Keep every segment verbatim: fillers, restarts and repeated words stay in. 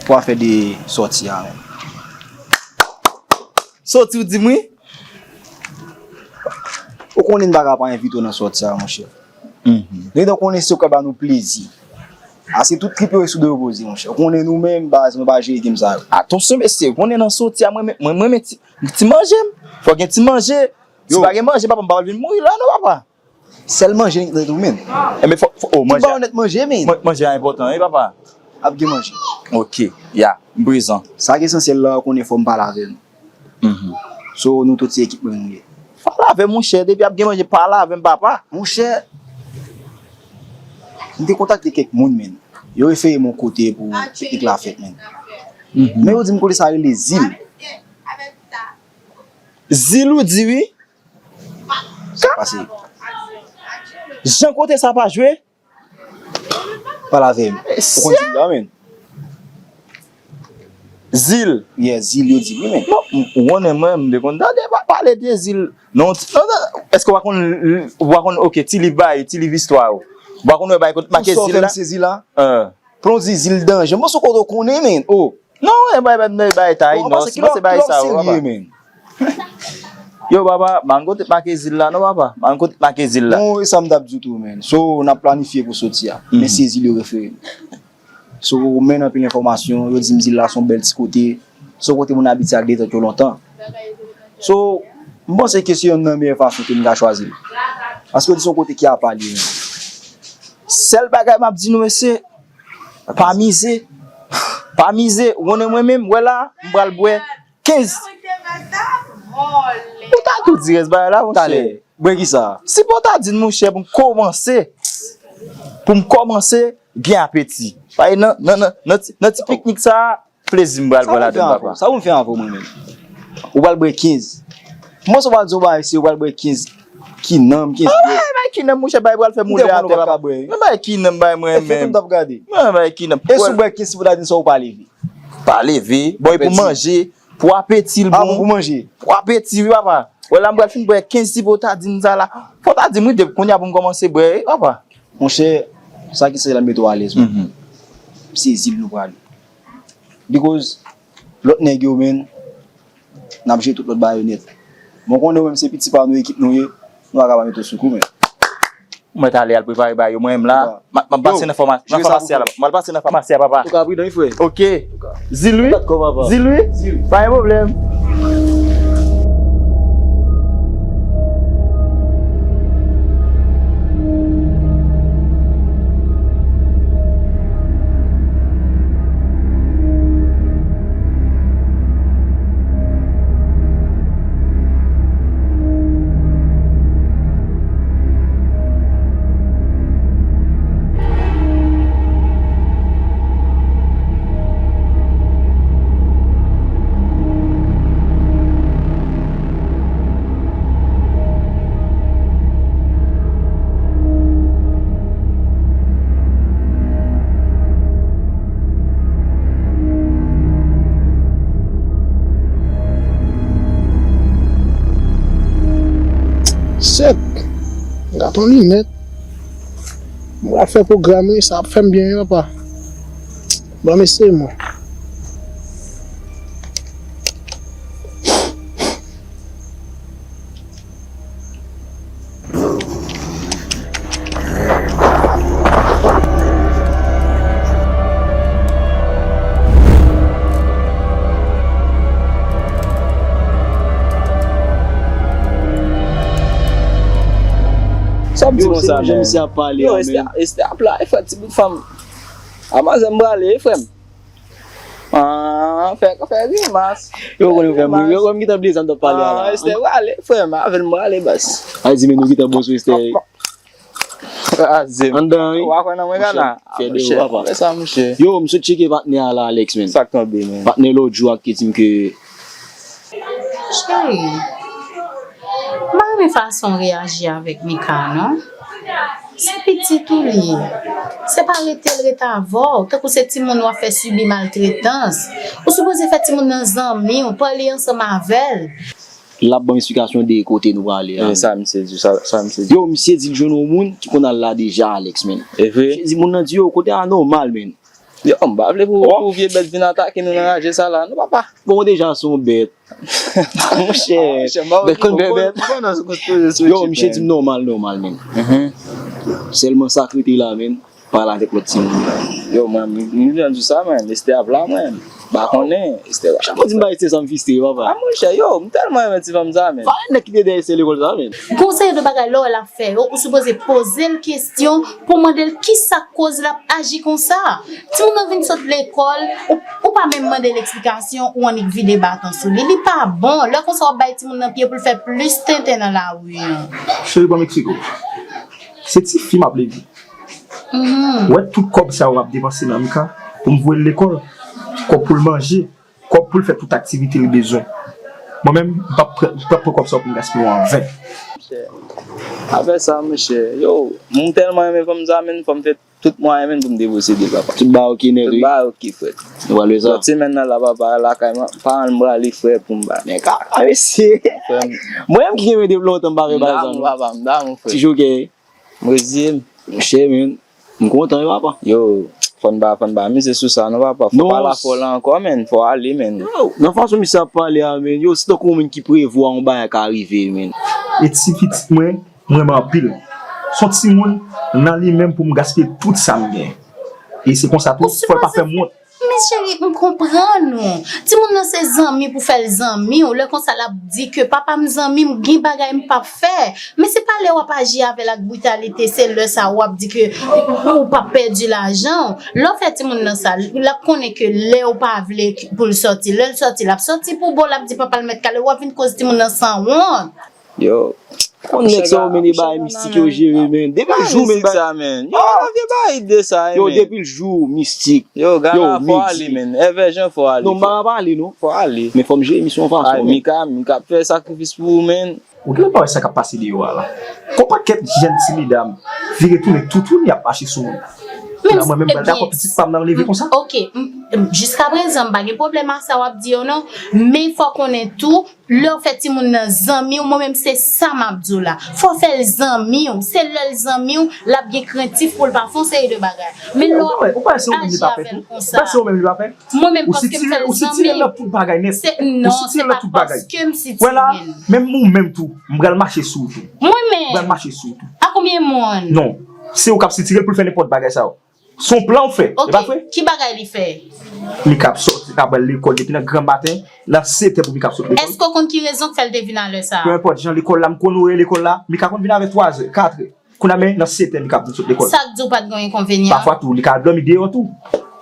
Pou afè de sòti a menm. Sòti ou di m wi? Ou konnen m pa ka pa envite w nan sòti a, monchè. Mhm. Dedan konnen se yo k ap ba nou plezi. Ase tout trip yo e sou do yo poze, monchè. Ou konnen nou menm, baz, nou pa jere game sa yo. Atansyon, mesye, ou konnen nan sòti a, mwen, mwen, mwen, mwen, ti, ti manje m. Fò gen ti manje. Si pa gen manje, papa, m pa pral vin mouri la, non, papa. Sèl manje nèt ou men. Enben, fò, fò, oh, manje. Tout ba yo nèt manje, men. Man-, manje a enpòtan, wi, papa. Ap gen manje. Ok, ya, m prezan. Sa ki esansyèl la, ou konnen fò m pale avè nou. Mhm. So, nou tout se ekip mwen nou ye. Pale avè m, monchè, depi ap gen manje, pale avè m, papa. Monchè, m te kontakte kèk moun, men. Yo refere m yon kote pou piknik la fèt, men. Mhm. Men yo di m kote sa rele Zil. Zil ou di wi? Sa k pase? Jan kote sa pa jwe? Pale avè m. Ou konn Zil la, men. Zil. Yeah, Zil yo di wi, men. Non, m, ou konnen mwen, m te konn tande pa pale de Zil. Non, ti, non, non, èske w pa konn, w pa konn, ok, ti liv bay, ti liv istwa ou. W pa konn wè bay kote make Zil la? Pou sa w fè m sezi la? Hein. Pou nou di Zil danje. Mwen se kote w konnen, men. Oh. Non, e bay, bay, bay, bay Tayinos, mwen se bay sa yo, papa. Men. Yo, papa, m pa konn kote make Zil la, non, papa. M pa konn kote make Zil la. Non, e sa m t ap di w tou, men. So, n ap planifye pou sòti a. Men se Zil yo refere m. So, men anpil enfòmasyon, yo di m Zil la se yon bèl ti kote. Se yon kote moun abitye ak detant yo lontan. So, m panse ke se yonn nan meyè fason ke m ka chwazi l. Paske yo di se yon kote ki apa li menm. Sèl bagay m ap di nou, mesye, pa mize. Pa mize. Ou konnen mwen menm, wè la, m pral bwè kenz. Ou ta tou di rès bagay la, monchè. Talè. Bwè kisa? Si pa w ta di n, monchè, pou m kòmanse, pou m kòmanse gen apeti. Paske nan, nan, nan, nan ti, nan ti piknik sa a, plezi m pral pran ladan, papa. Sa pou m fè avè w, mwen menm? Ou pral bwè kenz. Mwen, se w pral di yon bagay, se ou pral bwè kenz kinanm, kenz bwè. Bay kinanm, monchè, bay pral fè moule atè, papa. Mwen bay kinanm, bay mwen menm. Mwen bay kinanm. E si w bwè kenz, si pou ta di sa, ou pa leve? Pa leve. Bon, e pou manje, pou apeti l bon. Pou manje. Pou apeti, wi, papa. Wè la, m pral fin bwè kenz, si pou ta di m sa la. Fò ta di m, wi, depi kounye a pou m kòmanse bwè, wi, papa. Monchè, sa ki se la m mete w alèz, wi. Se Zil nou prale. Because lòt nèg yo, men, n ap jere tout lòt bagay yo nèt. Bon, konnen ou menm se piti pa nou, ekip nou ye, nou pa ka pa mete w sou kou, men. Mwen t ale al prepare bagay yo, mwen menm la, m ap pase nan fama-, nan famasi a la. M al pase nan famasi a, papa. Ou ka pridan, wi, frè. Ok. Zil wi. Zil wi. Pa gen pwoblèm. Sèk, gad yon linèt. Mwen ap fè pwogram wi, sa ap fè m byen wi papa. Ban m eseye mwen. Sa ap di konsa menm? Yo, se jan misye ap pale a menm. Estè ap la, e frè, ti bout fanm. A manzè m prale, e frè m. Ah, fè, fè grimas. Yo, konnen frè m, yo, konnen m gentan bliye sa m t ap pale a la. Ah, Estè prale, frè m, avè l m prale, baz. Ay, di men nou gentan bon sou Estè. Kraze m. Anndan, wi. Ou pa kwè nan mwen, Gana? Fè de ou, papa. Fè sa, monchè. Yo, m sot tcheke patnè a la, Alex, men. Sa k tonbe, men? Patnè lòt jou a ki di m ke Cheri, m pa renmen fason w reyaji avèk Mika, non. Se pitit ou li ye. Se pa rete l ret avè w, tankou se timoun w ap fè sibi maltretans. Ou sipoze fè timoun nan zanmi w, pale ansanm avè l. L ap ban m esplikasyon de kote nou prale a. Men sa misye di, sa, sa misye di. Yo, misye di l jwenn yon moun ki konn al la deja, Alex, men. E vre? Misye di moun nan di, yo, kote a nòmal, men. Yo, m pa vle pou, pou vye bèt vin atake nou nan raje sa la. Non, papa. Bon, ou deja se yon bèt. Monchè, bèt konn fè bèt. Yo, misye di m nòmal, nòmal, men. Sèlman sa k rete la, men. Pale avèk lòt timoun. Yo, mwen, m, m, m di sa, mwen. Esther ap la, mwen. M pa konnen. Esther ap la. Chak fwa w di m ba Esther sa, m fristre, papa. A, monchè, yo, m tèlman renmen ti fanm sa, men. Fò nèg ki te dèyè Esther lekòl sa, men. Gon seri de bagay, lè w wè l ap fè yo, ou sipoze poze l kesyon pou mande l kisa k koz l ap aji konsa. Timoun nan vin sot lekòl, ou, ou pa menm mande l eksplikasyon, ou annik vide baton sou li. Li pa bon. Lè konsa, w ap bay timoun nan pye pou l fè plis tenten nan lari an. Cheri, ban m eksplike w. Se tifi m ap leve. Ou wè tout kòb sa yo m ap depanse nan Mika pou m voye l lekòl, kòb pou l manje, kòb pou l fè tout aktivite li bezwen. Mwen menm, m p ap pran, m p ap pran kòb sa yo pou m gaspiye yo anven. Afè sa, monchè, yo, m tèlman renmen fanm sa, men fò m fè tout mwayen, men pou m deposede l, papa. Tout bagay oke nèt, wi. Tout bagay oke, frè. Nou pral fè sa. Lòt semèn nan la, papa, lakay mwen, paran m prale, frè, pou m ba nèg. A, a, mesye. Frè m. Mwen menm ki gen depi lontan m pa fè bagay sa, non. M damou, papa, m damou, frè. Ti Joker. M reziye m. Monchè, men, m kontan, wi, papa. Yo, fò n pa, fò n pa mize sou sa, non, papa. Fò pa la fò la ankò, men. Fò ale, men. Yo, nan fason misye ap pale a, men, yo, se tankou yon moun ki prevwa yon bagay ka rive, men. E ti pitit mwen, m renmen anpil. Se yon timoun, nan li menm pou m gaspiye tout sa m gen. E se konsa tou, fò l pa fè m wont. Men cheri, m konprann ou. Timoun nan se zanmi pou fè l zanmi w. Lè konsa l ap di ke papa m zanmi m, gen bagay m p ap fè. Men se pa lè w ap aji avè l ak britalite, se lè sa w ap di ke ou p ap pèdi lajan w. Lè w fè timoun nan sa, l ap konnen ke lè w pa vle pou l sòti, lè l sòti, l ap sòti pou bon, l ap di papa l mèt kale, w ap vin koz timoun nan sanwont. Yo. Konn nèg sa yo, men, e bagay mistik yo jere, men. Depi l jou, men, mistik sa, men. Yo, vye bagay de sa, yo, men. Depi l jou, mistik. Yo, gala, fò ale, men. Èvè Jan, fò ale. Non, m pa ka pale, non. Fò ale. Men fò m jere misyon an fason, men. Mika, Mika ap fè sakrifis pou ou, men. Ou genlè pa wè sa k ap pase deyò a la. Gon pakèt jèn ti medam vire tounen toutouni ap mache sou moun. La, mwen menm, m pral dakò pitit pa m nan leve konsa. Ok, m, m, jiskaprezan, m pa gen pwoblèm ak sa w ap di yo, non. Men fò konnen tou, lè w fè timoun nan zanmi w, mwen menm se sa m ap di w la. Fò w fè l zanmi w. Se lè l zanmi w, l ap gen krentif pou l pa fè yon seri de bagay. Men lè w ap aji avè l konsa. Mwen menm paske m fè l zanmi. Se, non, se pa paske m sitire l. Menm ou menm tou, m pral mache sou ou tou. Mwen menm? M pral mache sou ou tou. A konbyen moun? Non, se ou k ap sitire l pou l fè nenpòt bagay sa yo. Se yon plan w fè, e pa vre? Ok, ki bagay li fè? Mika ap sòti, ap al lekòl depi nan granmaten, nan sèt è pou Mika ap sot lekòl. Èske w konn ki rezon k fè l te vin a lè sa a? Peu importe, jan lekòl la, m konn ou ye lekòl la, Mika konn vin avè twa è, kat è. Kounye a men nan sèt è Mika ap vin sot lekòl. Sa k di w pa t gen okenn konvenyan? Pafwa tou, li ka al dòmi deyò tou.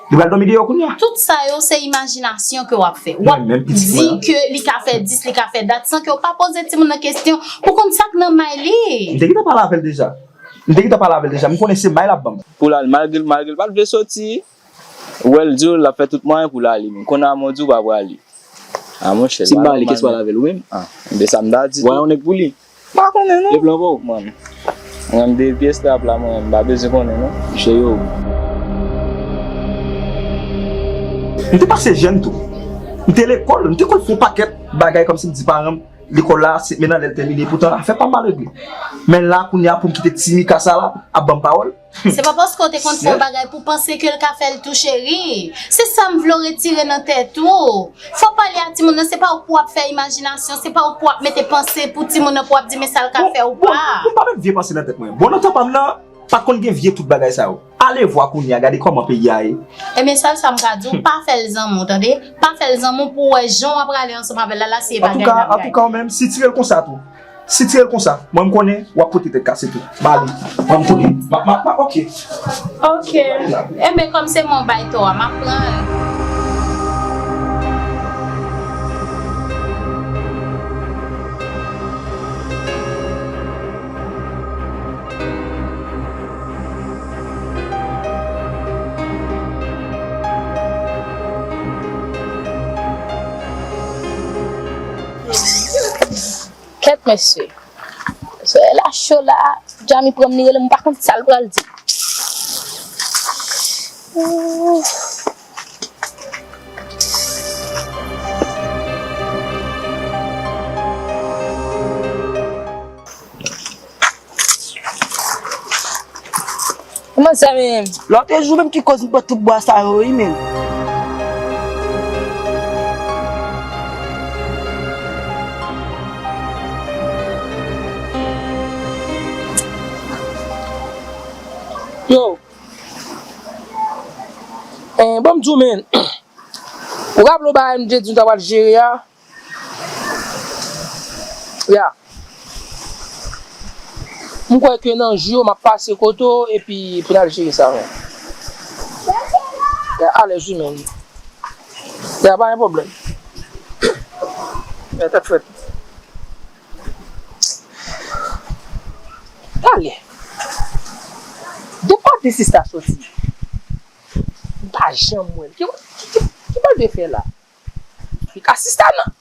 Li pral dòmi deyò kounye a. Tout sa yo, se imajinasyon ke w ap fè. W ap di ke li ka fè dis, li ka fè dat, san ke w pa poze timoun nan kesyon pou konn sa k nan may li. M te gentan pale avè l deja. M te gentan pale avè l deja, m konnen se may l ap ban m. Pou l al, malgre, malgre l pa t vle soti, ou wè l di w l ap fè tout mwayen pou l ale, men kounye a men w di w pa prale. A monchè, si m pa ale, kès pral avè l, ou menm? A, enben sa m ta di tou. Ou wè yon nèg pou li? M pa konnen, non. Gen plan pou ou? Mwen, mwen, m de pyès trap la, mwen, m pa bezwen konnen, non. Monchè, yo. M te pase jèn tou. M te lekòl, m te konn fè yon pakèt bagay kòmsi m di paran m, lekòl la, se men nan lè l tèmine. Poutan, afè pa m mal regle. Men la, kounye a, pou m kite ti Mika sa la, ap ban m pawòl. Se pa paske w te konn fè yon bagay pou w panse ke l ka fè l tou, cheri. Se sa m vle w retire nan tèt ou. Fò w pale a timoun nan, se pa ou pou w ap fè imajinasyon, se pa ou pou w ap mete panse pou timoun nan, pou w ap di men sa l ka fè ou pa. Bon, bon, bon, m pa met vye panse nan tèt mwen. Bon, nan tan pa m nan, pa t konn gen vye tout bagay sa yo. Alevwa kounye a, gade kòman peyi a ye. Ebyen, sèl sa m ka di w, pa fè l zanmi w, tande? Pa fè l zanmi w pou w wè jan w ap prale ansanm avè l la, la, si e bagay n ap gade. Antouka, antouka, ou menm, sitire l konsa tou. Sitire l konsa, mwen, m konnen w ap pote tèt kase tou. Ba li. Mwen, m konnen. M ap, m ap, m ap, ok. Ok. Enben, kòm se mwen w bay tò a, m ap pran l. Kèt, mesye. Solèy la cho la, Djami pran m, li rele m, m pa konn sa l pral di. Kòman Sa menm. Lòt jou menm ki koz m pran tout bwa sa yo, wi, menm. Yo. Eh, bon, m di w, men. Ou raple w bagay m te di w ta pral jere a? Ya. M kwè ke nan jou yo, m ap pase kote w epi pou n al jere sa, men. Ya, alèz wi, men. Ya, pa gen pwoblèm. Ya, tèt frèt. Talè. De kote sista soti? M pa janm wè l. Ki, ki, ki, ki bòl de fè la? Li ka sista nan.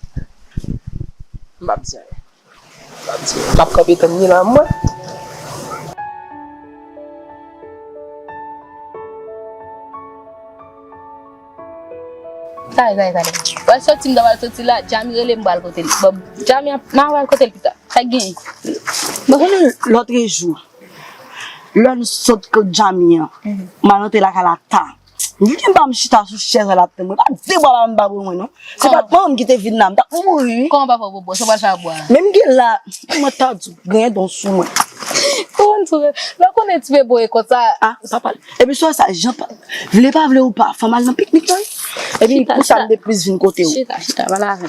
M p ap di anyen. M p ap di anyen. M ap kanpe tann li la, mwen. Talè, talè, talè. W al soti, m ta pral soti la, Jami rele m, m pral kote l. Bon, Jami, m a pral kote l pita. Sa k genyen? Mwen konnen lòtrejou, lè n sot kot Jami an, m al antre lakay la ta. Li gen ba m chita sou chèz la, l ap tann mwen. Pa de bwa pa m ba pou mwen, non. Se pa t manman m ki te vin la, m t ap mouri, wi. Kòman papa w bobo? Sa w pral fè ak bwa a? Menm gen la, mwen ta di w, gen don sou mwen. Kòman sou mwen? Lè w konnen ti bebe w e konsa. Ah, pa pale. Epi sou sa, jan pa, vle pa vle ou pa, fò m al nan piknik la, wi. Epi pou sa, m te plis vin kote w. Chita, chita, pale avè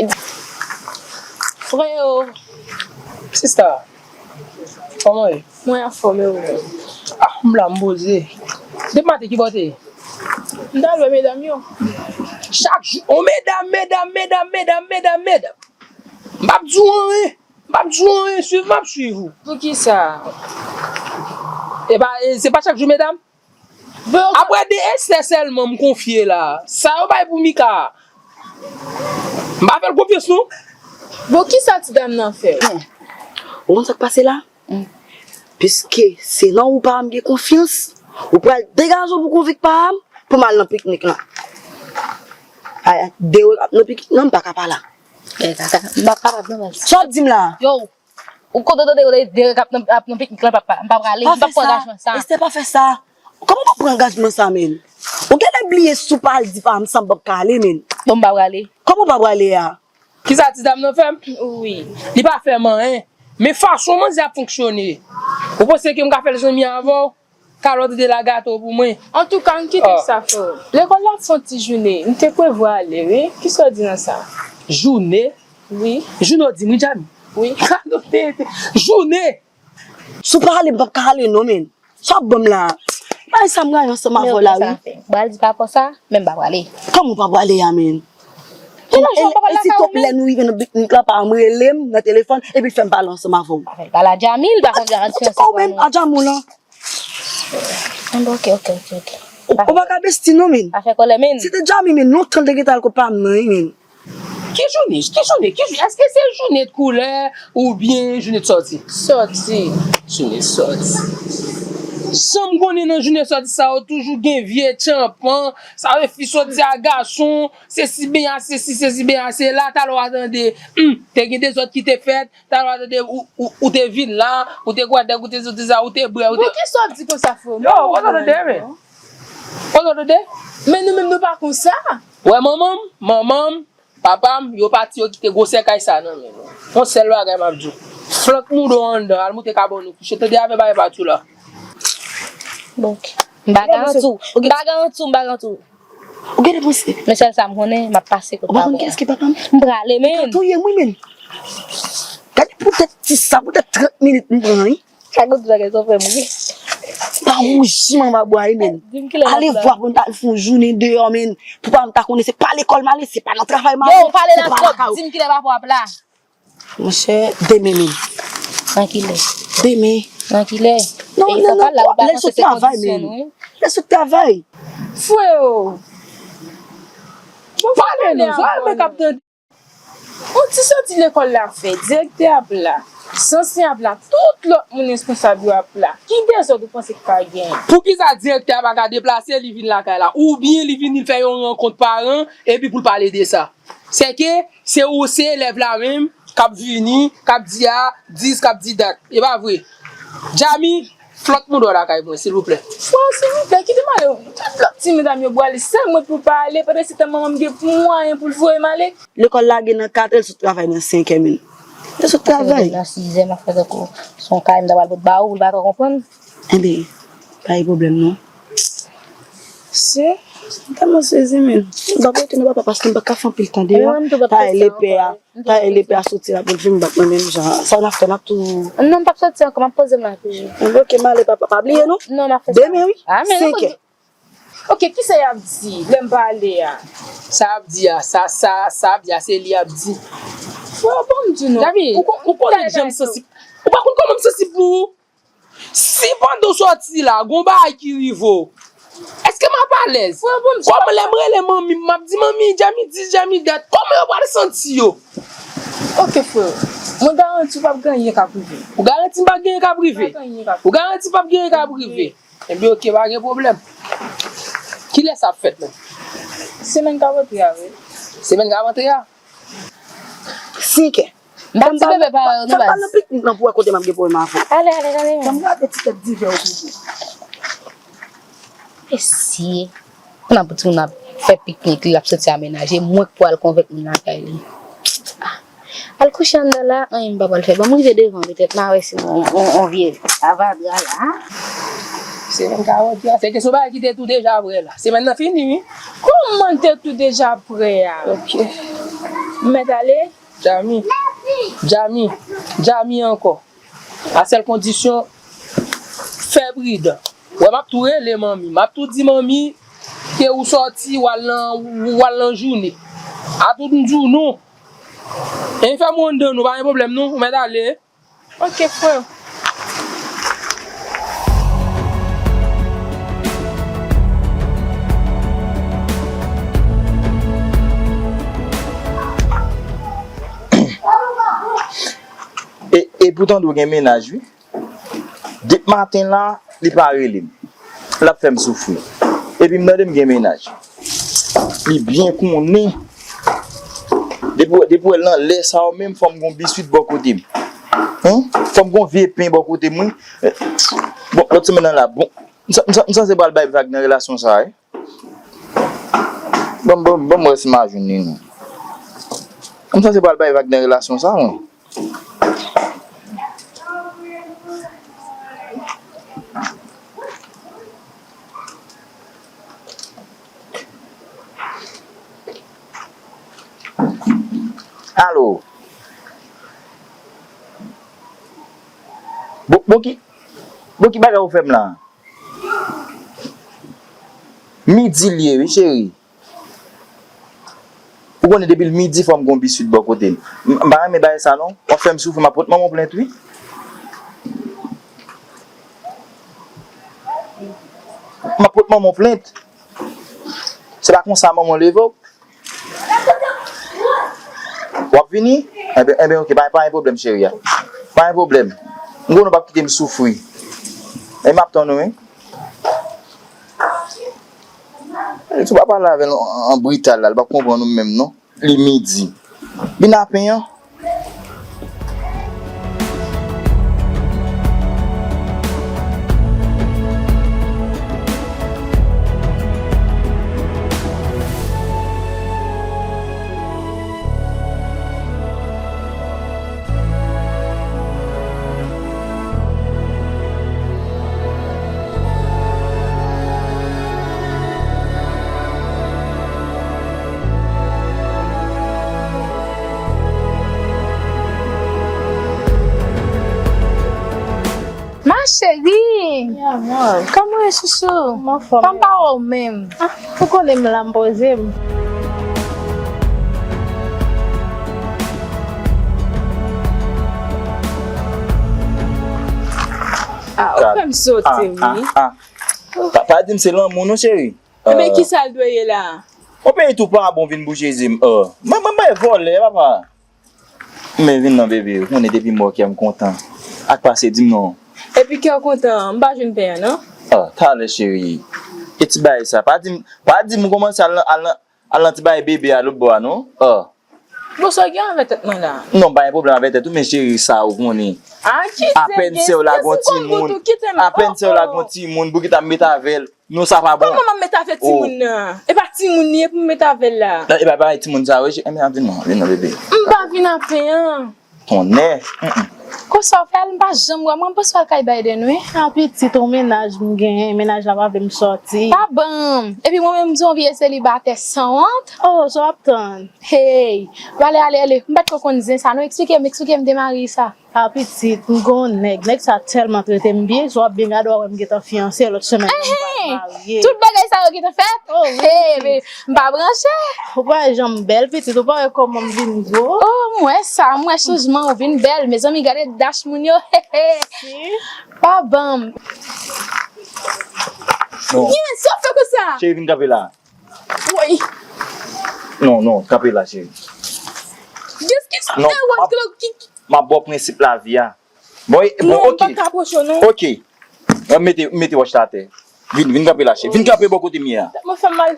m. Freo. Sista, kòman w ye? Mwen anfòm, e ou menm? Ah, m la, m poze. Depi maten, ki bò w te ye? M t al wè medam yo. Chak jou, on medam, medam, medam, medam, medam, medam. M p ap di w anyen. M p ap di w anyen, swiv m ap swiv ou. Poukisa? E pa, e, se pa chak jou, medam? Bon, apre de Esther sèlman m konfye la. Sa yo bay pou Mika. M pa fè l konfyans, non. Bon, kisa ti dam nan fè w? Bon, ou konn sa k pase la? Piske se nan ou pa m gen konfyans, ou pral degaje w pou konvik pa m pou m al nan piknik lan. Ay, dewe k ap nan piknik lan, m pa ka pale. Eh, kaka, m pa kapab non, baz. Sa w ap di m la? Yo, ou kontan tande yo dewe k ap nan, ap nan piknik lan, papa, m pa prale, m pa pran angajman sa. Esther, pa fè sa. Kòman w pa pran angajman sa, menn? Ou genlè bliye si w pa al di pa m sa, m p ap ka ale, menn. Bon, m pa prale. Kòman w pa prale a? Kisa ti dam nan fè m? Wi. Li pa fè m anyen. Men fason manzè ap fonksyone. Ou panse ke m ka fè l zanmi avè w? Kalòt de la gato pou mwen. Antouka, m kite sa, frè. Lekòl la ap fè yon ti jounen. M te prevwa ale, wi. Kisa w di nan sa? Jounen? Wi. Jounen w di m, wi, Jami? Wi. Kalòt de, de, jounen! Si w pa ale, m p ap ka ale non, menn. Sa w ap ban m la? Bay sa m rayi ansanm avè w la, wi. Pral di papa w sa, men m pa prale. Kòman w pa prale a, menn? E si tòp lè nou rive nan piknik la, pa m rele m nan telefòn, epi l fè m pale ansanm avè w. Pa fè l pale a Jamil, pa fè l pale a Jamil. Ou menm, a Jamil lan. Bon, ok, ok, ok, ok. Ou, ou pa ka besti non, menn. Pa fè kòlè, menn. Si te Jamil, menn, lontan l te gentan al kot pa m nan, wi, menn. Ki jounen? Ki jounen? Ki jounen? Èske se jounen de koulè oubyen jounen de sòti? Sòti. Jounen de sòti. Jan m konnen nan jounen de sòti sa yo, toujou gen vye tchanpan, sa yo fi sòti a gason, se si benya se si, se si benya se la, talè w a tande, hmm, te gen dezòd ki te fèt, talè w a tande ou, ou, ou te vin la, ou te kwè nèg, ou te sòti sa, ou te bwè, ou te... Bon, kisa w ap di konsa, frè m? Yo, ou tande, men. Ou tande? Men nou menm nou pa konsa. Wè manman m, manman m, papa m, yo pati, yo kite gwosè kay sa nan men nou. Yon sèl bagay m ap di w. Flank mouda w anndan, al moute kabann ou kouche. Tande avè bagay pati w la. Bon, ok. M pa garanti w. M pa garanti w, m pa garanti w. Ou genlè panse. Men sèl sa m konnen, m ap pase kot papa w. Ou pa konn kiyès ki papa m? M prale, menn. Li ka touye m, wi, menn. Gade poutèt ti sa, poutèt trant minit m pran, wi. Sa gon ti bagay sa w fè m ri. Pa wouji manman bwa wi menn. Di m kilè l ap la. Ale vwa pou n ta al fè yon jounen deyò menn. Pou pa m ta konnen se pa lekòl m ale, se pa nan travay m ale. Yo, ou pale la twòp. Di m kilè papa w ap la. Monchè, demen menn. Nan kilè? Demen. Nan kilè? Non, non, non, lè sot travay menn. Lè sot travay. Freo. Bon, pale non, sa menm k ap tande. On ti soti lekòl la fè, direktè ap la, zansyen ap la, tout lòt moun responsab yo ap la. Ki dezòd ou panse k ka genyen? Poukisa direktè a pa ka deplase, li vin lakay la? Oubyen li vin, li fè yon rankont paran, epi pou l pale de sa? Sèke se ou, se elèv la menm k ap vini, k ap di a, dis, k ap di dat. E pa vre? Djami, flòt mouda w lakay mwen, silvouplè. Frè, silvouplè, kite m ale. Tout lòt ti medam yo prale, sèl mwen pou pa ale, pandan se tan manman m gen mwayen pou l voye m ale. Lekòl lage nan katrè, l sot travay nan senkè, men. L sot travay. Nan sizè, m ap fè tankou se yon kay m ta pral pot ba ou, ou pa twò konprann. Enben, pa gen pwoblèm non. Se, m tèlman sezi, men. M pa pote non, papa, paske m pa ka fè anpil tan deyò. Mwen menm tou, m p ap fè sa ankò. Tayè lepè a soti la pou l vin bat mwen menm jan. Sa n ap fè, n ap tou. Non, m p ap soti ankò, m ap poze m la toujou. Enben, oke, m ale, papa, pa bliye non. Non, m ap fè sa. Demen, wi. Ah, men non, senkè. Oke, kisa y ap di lè m pale a? Sa y ap di a, sa, sa, sa y ap di a, se li y ap di. Frè, ban m di non. Djami, ou kon-, ou konnen jan m sansib. Ou pa konn kòman m sansib pou ou? Si pandan w sòti la, gon bagay ki rive w, èske m ap alèz? Frè, ban m di. Kòman lè m rele manmi m, m ap di, "Manmi, Djami dis, Djami dat," kòman yo pral santi yo? Oke, frè. Mwen garanti w p ap gen anyen k ap rive. Ou garanti m p ap gen anyen k ap rive? Pa gen anyen k ap rive. Ou garanti p ap gen anyen k ap rive? Enben, oke, pa gen pwoblèm. Kilè sa ap fèt menm? Semèn k ap antre a, wi. Semèn k ap antre a? Senkè. M pa ti bebe pa nan baz. Fè m pale piknik nan pou wè kote m ap gen pwoblèm avè w. Ale, ale, ale. Fè m gade ti tèt divè ou toujou. Mesye. Kounya pou timoun ap fè piknik, li ap soti a menaj, e mwen k pou al konvenk moun lakay li. Ah. Al kouche anndan la, anyen m pa pral fè. Ban m rive devan, petèt m a wè si yon, yon, yon vye avadra la. Semèn karant la, se te sou bagay ki te tou deja prè la. Semèn nan fini, wi. Kòman l te tou deja prè a? Oke. M mèt ale? Djami. Djami. Djami ankò. A sèl kondisyon, fè pridan. Wè, m ap tou rele manmi. M ap tou di manmi ke ou sòti, w al nan, w al nan jounen. A tout m di w non. E fè m anndan non, pa gen pwoblèm non. Ou mèt ale. Oke, frè. E, e poutan dwe gen mennaj, wi. Depi maten la, li pa rele m. L ap fè m soufri. Epi m tande m gen mennaj. Li byen konnen. Depi, depi w wè l nan lè sa yo menm, fò m gon biswit bò kote m. Hen? Fò m gon vye pen bò kote m, wi. Bon, lòt semèn nan la, bon. M sa-, m sa-, m sanse pral bay vag nan relasyon sa a, wi. Ban m, ban m, ban m wè si m a jwenn li non. M sanse pral bay vag nan relasyon sa, mwen. Alo. Bon, bon ki, bon ki bagay ou fè m la? Midi l ye, wi, cheri. Ou konnen depi l midi fò m gon biswit bò kote m. M, m pa renmen bagay sa non. W ap fè m soufri, m ap pot manman w plent, wi. M ap pot manman w plent. Se pa konsa manman w leve w. W ap vini? Enben, enben, oke, pa, pa gen pwoblèm, cheri a. Pa gen pwoblèm. M konnen w p ap kite m soufri. E m ap tann ou, wi. E, si w pa pale avè l an, an brital la, li p ap konprann ou menm, non. Li midi. Vin a pen an. Ma chérie! Mi amor. Kòman w ye, chouchou? Mwen anfòm. Kòm pa wè w menm. Ah, ou konnen m la, m poze m. Ah, ou fè m sote, wi. Ah, ah, ah. Pa, pa di m se lanmou non, cheri. Ebyen, kisa l dwe ye la? Yon peyi tou pa bon vin bouche zye m. Oh. Mwen, mwen, mwen vòlè, papa. Men vin non, bebe. Ou konnen depi m wè w kè m kontan. Ak pase, di m non. Epi kè w kontan, m pa jwenn pen an, non? Oh, talè, cheri. E ti bagay sa. Pa di m, pa di m ou kòmanse al nan, al nan, al nan ti bagay bebe a lòt bò a, non? Oh. Bon, sa w gen avè tèt mwen la? Non, m pa gen pwoblèm avè tèt ou, men cheri, sa ou konnen. Ah, kite. Apèn sè w la gon timoun. Apèn sè w la gon timoun, pou ki ta met avè l? Non, sa pa bon. Kòman m ap met avè timoun nan? E pa timoun li ye pou m met avè l la. E pa, pa timoun sa, wi. Enben, vin non, vin non, bebe. M pa vin apèn an. Tonnè. Konsa w fè l, m pa janm wè. Mwen, m panse w al kay Biden, wi. A pitit, yon mennaj m genyen, mennaj la pa vle m sòti. Pa ban m. Epi mwen menm, m se yon vye selibatè sanwont. Oh, sa w ap tann? Hey, ale, ale, ale. M pa t ko konn zen sa, non. Eksplike m, eksplike m de mari sa. A pitit, m gen yon nèg. Nèg sa tèlman trete m byen, si w ap byen gade, w a wè m gentan fiyanse, lòt semèn nan m pral marye. Tout bagay sa yo gentan fèt? Oh, wi, pitit. Hey, men m pa branche. Ou pa wè jan m bèl, pitit, ou pa wè kòman m vin gwo? Oh, m wè sa, m wè chanjman, ou vin bèl. Mezanmi, gade dach moun yo. Hey, hey. Si. Pa ban m. Non. Yes, sa fè konsa. Cheri, vin kanpe la. Woy. Non, non, kanpe la, cheri. Kiyès ki sa? Non, m ap, m ap ba w prensip lavi a. Bon, e, bon, ok. Non, m pa ka apwoche w, non. Ok. Mete, mete wòch la atè. Vin, vin kanpe la, cheri. Vin kanpe bò kote m ye a. Tèt mwen fè mal.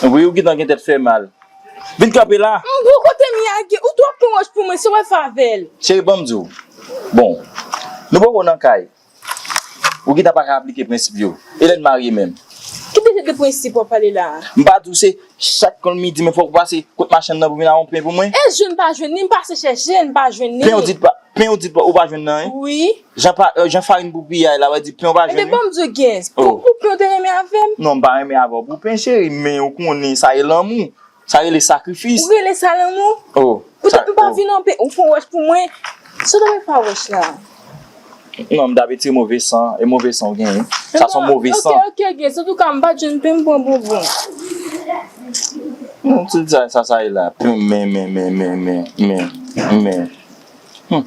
Wi, ou gentan gen tèt fè mal. Vin kanpe la. M bon kote m ye a, ou twò pran wòch pou mwen, se w ap fè avè l. Cheri, ban m di w. Bon, nou poko nan kay. Ou gentan pa ka aplike prensip yo. E lè n marye menm? Ki de, de, de prensip w ap pale la a? M pa di w se chak kon midi, men fòk ou pase kot machann nan pou vin a yon pen pou mwen? E jwenn pa jwenn li, m pase chèche, m pa jwenn li. Pen ou di pa, pen ou di pa, ou pa jwenn nan, en? Wi. Jan pa, euh, jan farin pou piyay la, w di pen ou pa jwenn li? Ebyen, ban m di w, Gens, pou, pou pen w te renmen avè m? Non, m pa renmen avè w pou pen, cheri, men ou konnen sa e lanmou. Sa rele sakrifis. Ou rele sa lanmou? Oh, poutèt m pa vin anpe, ou fè wòch pou mwen. Sa w ta fè wòch la? Non, m t ap retire move san, e move san w genyen. Sa se yon move san. Ok, ok, ok. Antouka, m pa t jwenn pen m pran bonbon. Non, tout sa, sa, sa ye la. Men, men, men. Hmm.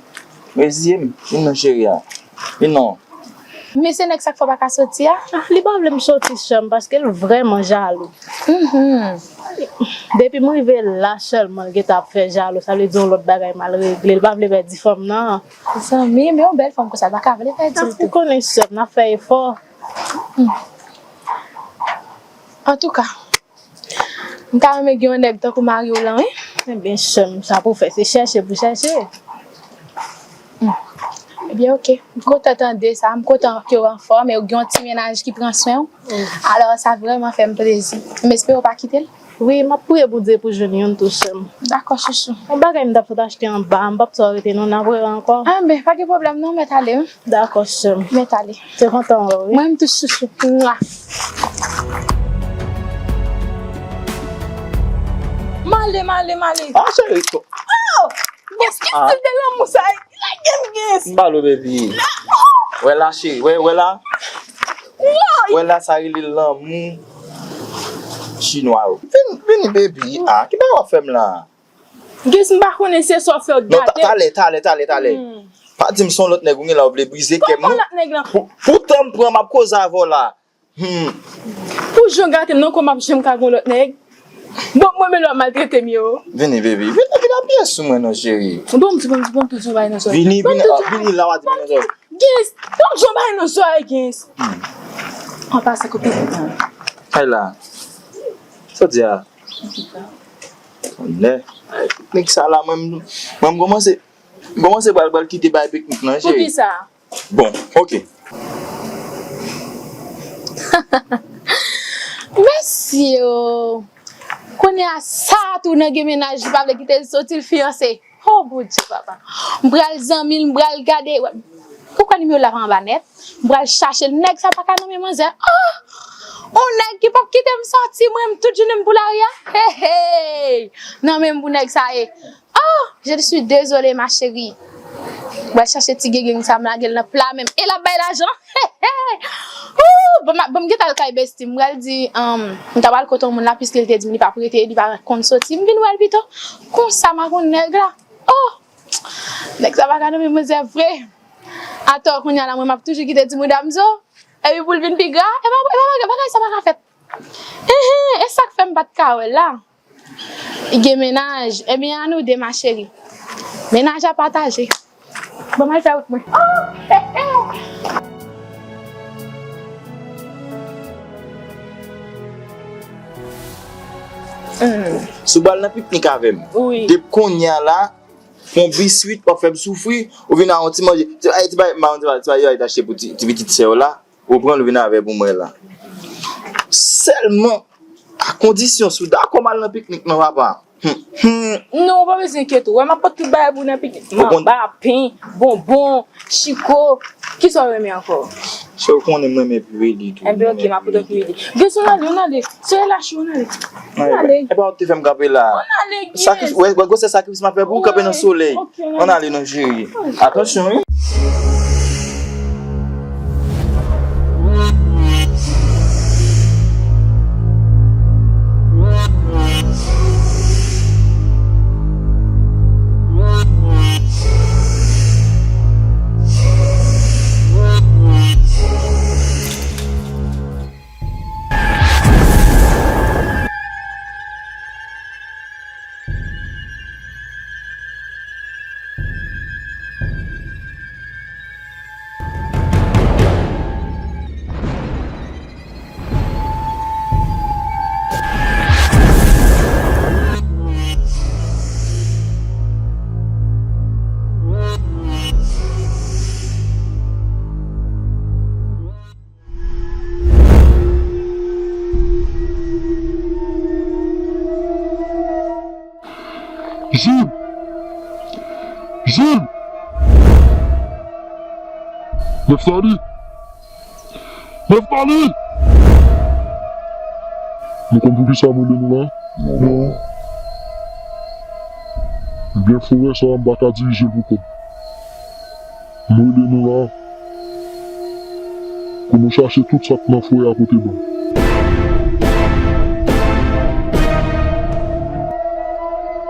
Reziye m. Vin non, cheri a. Vin non. Men se nèg sa k fè w pa ka soti a? Ah, li pa vle m soti, sè m, paske l vrèman jalou. Mhm. Depi m rive la sèlman, l gentan ap fè jalou. Sa vle di yon lòt bagay mal regle. L pa vle pèdi fanm nan. Zanmi, men yon bèl fanm konsa, l pa ka vle pèdi l tou. Ou konnen, sè m, n ap fè efò. Hmm. Antouka, m ta renmen gen yon nèg tankou mari w lan, wi. Ebyen, sè m, sa pou fè, se chèche pou chèche. Hmm. Ebyen, oke. M kontan tande sa. M kontan ke w anfòm e w gen yon ti mennaj ki pran swen w. Wi. Alò, sa vrèman fè m plezi. M espere w pa kite l. Wi, m ap priye Bondye pou jwenn youn tou, sè m. Dakò, chouchou. Yon bagay m t ap sot achte anba a, m p ap sa rete non, n a wè ankò. Anben, pa gen pwoblèm non, mèt ale, wi. Dakò, sè m. Mèt ale. Te kontan wè w, wi. Mwen menm tou, chouchou. Mwa. M ale, m ale, m ale. Ah, cheri, ko- Oh! Gen stil de lanmou sa, lage m, Gens. M ba l ou, baby. Wè la, cheri, wè, wè la. Woy! Wè la, sa rele lanmou chinwa yo. Vin, vini, baby. Ah, ki bagay w ap fè m la? Guess m pa konnen se sa w fè w gate. Non, ta-, talè, talè, talè, talè. Hmm. Pa di m se yon lòt nèg ou gen la, ou vle brize kè m. Bon, lòt nèg lan. Pou, pou tan m pran, m ap koze avè w la. Hmm. Pou jan w gate m nan, kòman m ap janm ka gen yon lòt nèg? Bon, mwen menm lè w ap maltrete m yo. Vini, baby. Vini, vini apye sou mwen non, cheri. Bon, m di, bon, m di, bon, m di yon bagay nan zòrèy. Vini, vini, ah, vini la, w a di m nan zòrèy. Guess, bon, m di yon bagay nan zòrèy, Guess. Hmm. An pasan, kote m nan? Kay la. Sa w di a? Nè. Nèg sa la, mwen, mwen, m kòmanse, m kòmanse pral, pral kite bay piknik nan, cheri. Poukisa? Bon, oke. Mesye o! Kounye a sa tou nan gen mennaj li pa vle kite l soti, l fiyanse. Oh, Bondye, papa. M pral zanmi l, m pral gade. Ou kwè nimewo l ap anba nèt? M pral chache l. Nèg sa pa ka nonmen manzè. Oh! On nèg ki p ap kite m soti, mwen, m tout jounen m pou lari a. Hey, hey! Nonmen m pou nèg sa ye. Oh, je suis désolée, ma chérie. Mwen chache ti gengeng sa, m lage l nan pla menm. E l ap bay lajan. Ooh, bon, m, bon, m gentan al kay besti m. M pral di, um, m ta pral kote yon moun la, piske l te di m li p ap rete, li pa konn soti. M vin wè l pito. Konsa, m ak yon nèg la. Oh, nèg sa pa ka nonmen manzè vre. Atò, kounye a la, mwen, m ap toujou kite ti mouda m zo. Epi pou l vin pi gra, e pa, e pa, bagay sa pa ka fèt. Enhen, e sa k fè m pa t ka wè l la. Li gen mennaj. Ebyen, a nou de, ma chérie. Mennaj a pataje. Bon, m al fè wout mwen. Oh! He, he! Si w pral nan piknik avè m, depi kounye a la, fè yon biswit, w ap fè m soufri, ou vin a yon ti manje. Ti, ay, ti bagay, ti bagay, ti bagay yo al achte pou ti, ti pitit sè w la, ou pran l, ou vin avè l pou mwen la. Sèlman, a kondisyon, si w dakò m al nan piknik nan, papa. Hmm, hmm. Non, ou pa bezwen enkyete w. Wè, m ap pote tout bagay pou w nan piknik. Manba, pen, bonbon, chiko. Kisa w renmen ankò? Se ou konnen m renmen pireli tou. Enben, ok, m ap pote pireli. Gason, ann ale, ann ale. Solèy la cho, ann ale. Ann ale. Epa ou te fè m kanpe la. Ann ale, Gason. Wè, wè gwosè sakrifis m ap fè pou ou kanpe nan solèy. Ok, ann ale. Ann ale non, cheri. Atansyon, wi. Jib! Jib! Neftali! Neftali! Nou konn poukisa m rele nou la? Non. Ebyen, forè sa a, m pa ka dirije l pou kont m. M rele nou la pou nou chache tout sa k nan forè a pote ban m.